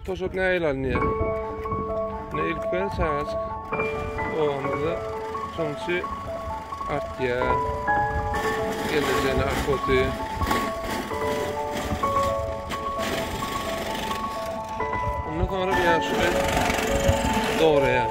Toşap nähili alynýar? Ine ilki bilen çagajyk obamyzda şonuň artýar. Gelejene arpoty. Ondan sonra bir ýaşuly dograýar.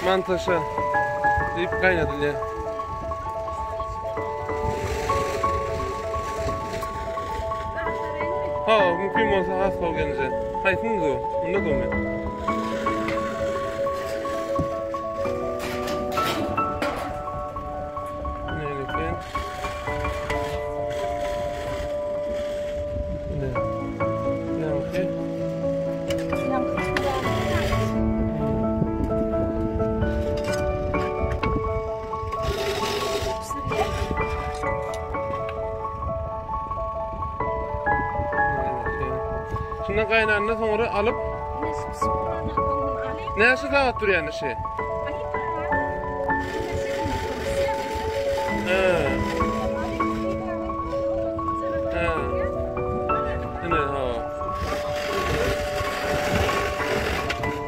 Mantaşa diýip gaýnadylýar. Ha, mümkin bolsa has gowy gelinje. Haýsyny du? Munda dumy? Nälekin? Ne? Ýaňky. Şundan gaýnandan soňra alyp Näçe sagat durýan işi? He. He. Ine ha.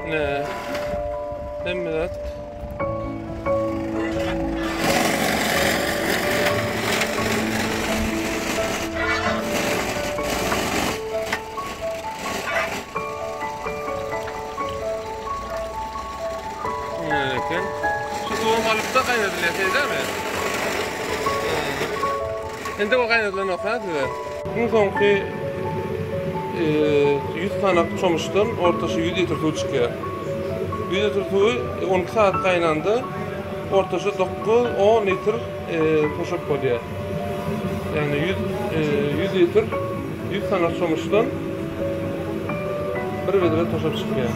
Ne? Hemme zat. Eken. Şu suwam alyp da gaýnadylýar, şeýdemi? Indi o gaýnadylanok ha size. Iň soňky 100 sanak çomuçdan ortaça 100 litr suw çykýar. 100 litr suwy 12 sagat gaýnanda ortaça 9-10 litr toşap bolýar. Ýagny 100 100 litr 100 sanak çomuçdan bir bedre toşap çykýar.